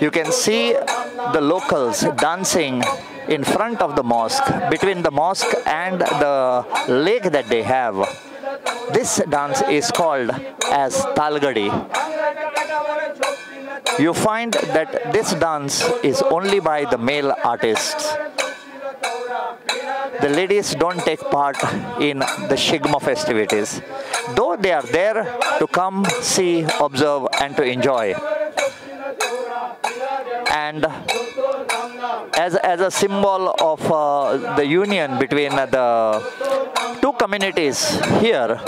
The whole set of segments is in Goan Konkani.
You can see the locals dancing in front of the mosque, between the mosque and the lake that they have. This dance is called as Talgadi. You find that this dance is only by the male artists. The ladies don't take part in the Shigmo festivities, though they are there to come, see, observe and to enjoy. And as a symbol of the union between the two communities here,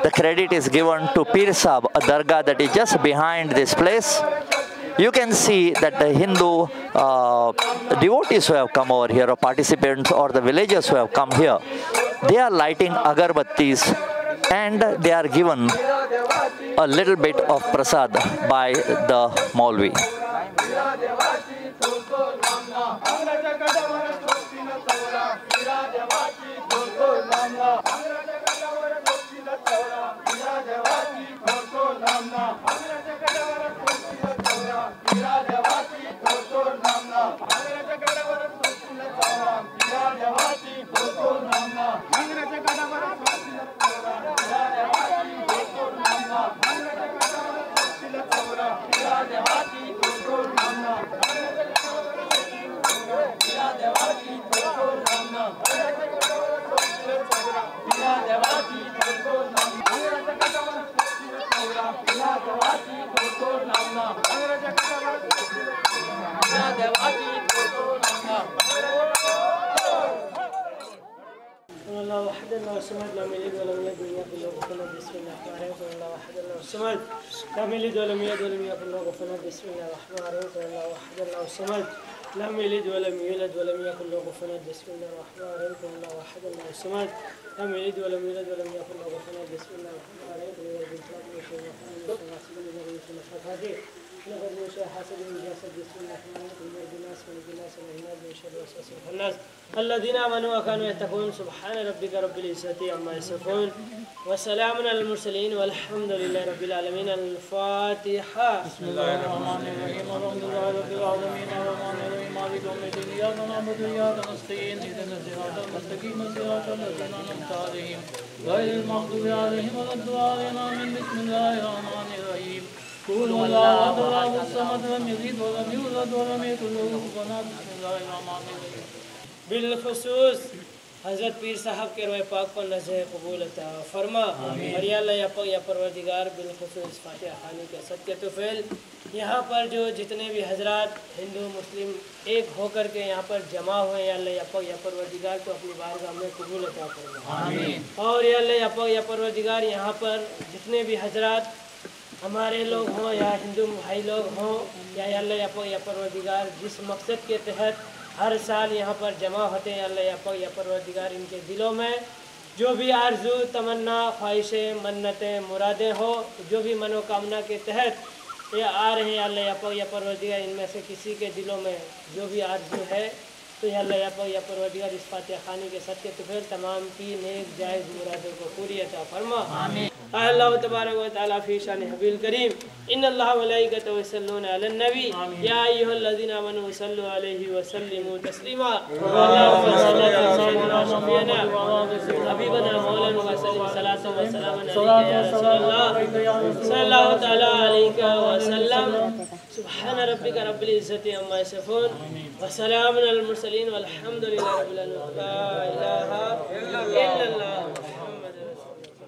the credit is given to Pir Sahib, a dargah that is just behind this place. You can see that the Hindu devotees who have come over here, or participants, or the villagers who have come here, they are lighting agarbattis and they are given a little bit of prasad by the Maulvi. لم يلد ولم يولد ولم يكن له كفوا أحد. بسم الله الرحمن الرحيم. قل الله أحد الله الصمد لم يلد ولم يولد ولم يكن له كفوا أحد. بسم الله الرحمن الرحيم. قل أعوذ برب الفلق الذين آمنوا وكانوا يتقون. سبحان ربك رب العزة عما يصفون وسلام على المرسلين والحمد لله رب العالمين. الفاتحة. بسم الله الرحمن الرحيم. الحمد لله رب العالمين الرحمن الرحيم مالك يوم الدين إياك نعبد وإياك نستعين اهدنا الصراط المستقيم صراط الذين أنعمت عليهم غير المغضوب عليهم ولا الضالين. آمين. بسم الله الرحمن الرحيم. قل هو الله أحد الله الصمد لم يلد ولم يولد ولم يكن له كفوا أحد. بسم الله الرحمن الرحيم. बिलखुसूस हज़रत पीर साहब के रोए पाक को नज़र कबूल अता फरमा। और या अल्लाह या पाक या परवरदिगार बिलखुसूस फातिहा खानी के सदक़े तुफ़ैल यहाँ पर जो जितने भी हज़रात हिंदू मुस्लिम एक होकर के यहाँ पर जमा हुए, या अल्लाह या पाक या परवरदिगार को अपनी बारगाह में कबूल अता फरमा। और या अल्लाह या पाक या परवरदिगार यहाँ पर जितने भी हज़रात हमारे लोग हों या हिंदू भाई लोग हों, या अल्लाह या पाक या परवरदिगार जिस मकसद के तहत हर साल यहाँ पर जमा होते हैं, अल्लाह या पाक या परवरदिगार इनके दिलों में जो भी आरज़ू तमन्ना ख्वाहिशें मन्नतें मुरादें हो, जो भी मनोकामना के तहत ये आ रहे हैं, अल्लाह या पाक या परवरदिगार इनमें से किसी के दिलों में जो भी आरज़ू है तो या अल्लाह या पाक या परवरदिगार इस फातिहा खानी के सदक़े तुफ़ैल तमाम की नेक जायज़ मुरादों को पूरी अता फरमा। आमीन। अल्लाह तबारक व तआला फ़ी शान हबील करीम। इन्नल्लाह व मलाइकतहु युसल्लूना अलन नबी या अय्युहल्लज़ीना आमनू सल्लु अलैहि व सल्लिमू तस्लीमा। अल्लाहुम्मा सल्लि अला सय्यिदिना शफीना हबीबना मौलाना व सल्लिम सलातु व सलामुन अलैका या रसूलल्लाह सल्लल्लाहु तआला अलैहि व सल्लम। सुब्हान रब्बिका रब्बिल इज्जति अम्मा यसिफून व सलामुन अलल मुरसलीन वल्हम्दुलिल्लाहि रब्बिल आलमीन। ला इलाहा इल्लल्लाह मुहम्मद रसूलुल्लाह।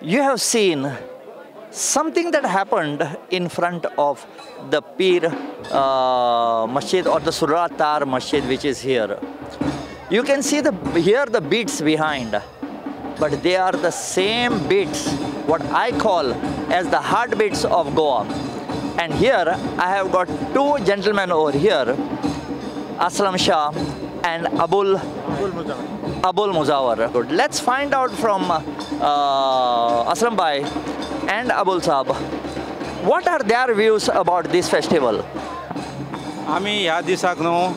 You have seen something that happened in front of the Pir Masjid or the Suratar Masjid, which is here. You can see hear the beats behind, but they are the same beats, what I call as the heartbeats of Goa. And here I have got two gentlemen over here, Aslam Shah and Abul Muzawar. Good. Let's find out from Aslam Bhai and Abul Saab, what are their views about this festival? आमी ह्या दिसाक न्हू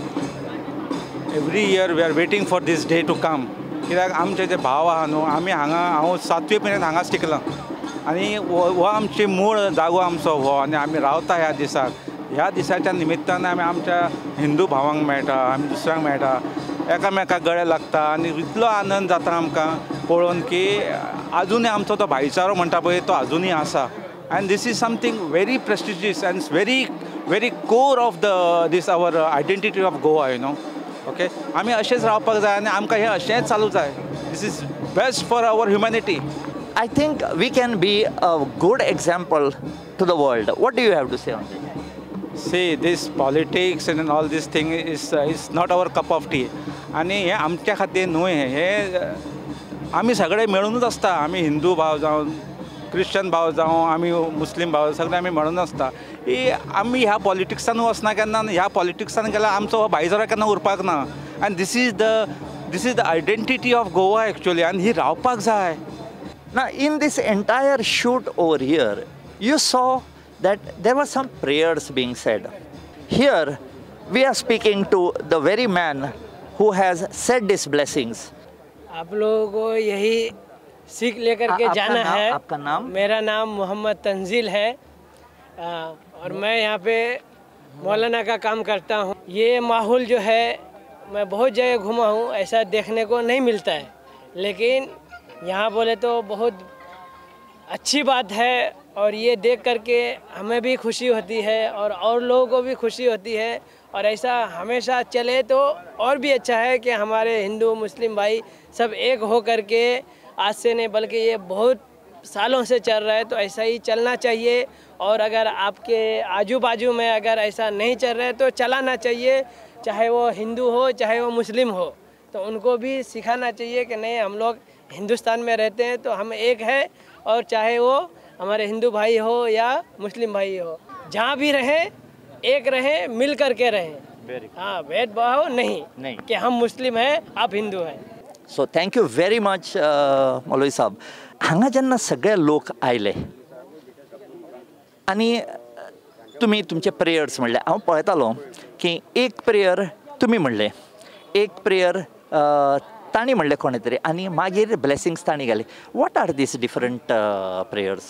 every year we are waiting for this day to come. कित्याक आमचे जे भाव आहा न्हू, आमी हांगा हांव सातवे पर्यंत हांगाच टिकलां आनी हो आमची मूळ जागो आमचो हो, आनी आमी रावता ह्या दिसाक. ह्या दिसाच्या निमित्तान आमी आमच्या हिंदू भावांक मेळटा, आमी दुसऱ्यांक मेळटा, एकामेकाक गळे लागता आनी इतलो आनंद जाता आमकां पळोवन की आजुनूय आमचो तो भाईचारो म्हणटा पळय तो आजुनूय आसा. And this is something very prestigious and very very core of the this our identity of Goa, you know. Okay, आमी अशेंच रावपाक जाय आनी आमकां हें अशेंच चालू जाय. This is best for our humanity. I think we can be a good example to the world. What do you have to say on this? See, this politics and all this thing is not our cup of tea. आनी हें आमच्या खातीर न्हय, हें आमी सगळे मेळूनच आसता. आमी हिंदू भाव जावं, क्रिश्चन भाव जावं, आमी मुस्लीम भाव, सगळे आमी मेळून आसता. ही आमी ह्या पॉलिटिक्सान वचना केन्ना, ह्या पॉलिटिक्सान गेल्यार आमचो हो भाईचारो केन्ना उरपाक ना. And this is the identity of Goa actually, आनी ही रावपाक जाय. Now, in this entire shoot over here, you saw that there were some prayers being said. Here, we are speaking to the very man who has said these blessings. आप लोगों को यही सीख लेकर के जाना है. आपका नाम? मेरा नाम मोहम्मद तंजील है और मैं यहाँ पे मौलाना का काम करता हूँ. ये माहौल जो है, मैं बहुत जगह घुमा हूँ, ऐसा देखने को नहीं मिलता है, लेकिन यहाँ बोले तो बहुत अच्छी बात है और ये देख करके हमें भी खुशी होती है और लोगों को भी खुशी होती है. और ऐसा हमेशा चले तो और भी अच्छा है कि हमारे हिंदू मुस्लिम भाई सब एक हो करके, आज से नहीं बल्कि ये बहुत सालों से चल रहा है, तो ऐसा ही चलना चाहिए. और अगर आपके आजू बाजू में अगर ऐसा नहीं चल रहा है तो चलाना चाहिए, चाहे वो हिंदू हो चाहे वो मुस्लिम हो, तो उनको भी सिखाना चाहिए कि नहीं, हम लोग हिंदुस्तान में रहते हैं तो हम एक है, और चाहे वो हमारे हिंदू भाई हो या मुस्लिम भाई हो, जहाँ भी रहें एक रहें, मिल कर के रहें. हाँ, भेदभाव नहीं कि हम मुस्लिम हैं आप हिंदू हैं. So thank you very much मौलवी साहब. हांगा जेन्ना सगळे लोक आयले आनी तुमी तुमचे प्रेयर्स म्हणले, हांव पळयतालो की एक प्रेयर तुमी म्हणले, एक प्रेयर तांणी म्हणलें कोणें तरी, आनी मागीर ब्लेसिंग्स तांणी घाली. What are these different prayers?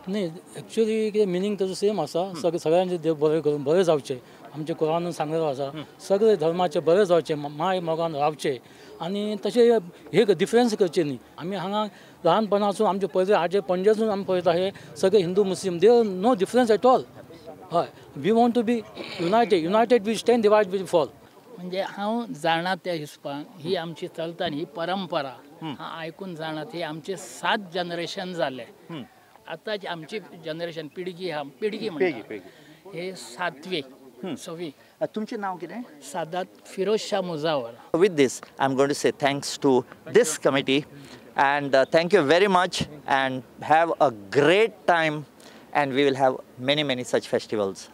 न्ही, एक्चुअली कितें मिनींग ताजो सेम आसा. सगळ्यांचे देव बरें करून बरें जावचें, आमचें कुरानून सांगलेलें आसा, सगळे धर्माचे बरें जावचें, माय मोगान रावचें आनी तशें हे डिफरन्स करचें न्ही. आमी हांगा ल्हानपणासून आमचे पयले आजे पणजेसून आमी पळयता हे सगळे हिंदू मुस्लीम, there no difference at all. हय, we want to be united, united we stand, divide we fall. म्हणजे हांव जाणा त्या हिसपान ही आमची चलता ही परंपरा आयकून जाणा, ही आमचे 7 जनरेशन जाले. आतां आमची जनरेशन पिळगी आहा, पिळगी म्हणटा हे 7वी 6वी. तुमचें नांव कितें? Sadat Firoz Shah Mujawar. With this I am going to say thanks to this committee and thank you very much and have a great time, and we will have many many such festivals.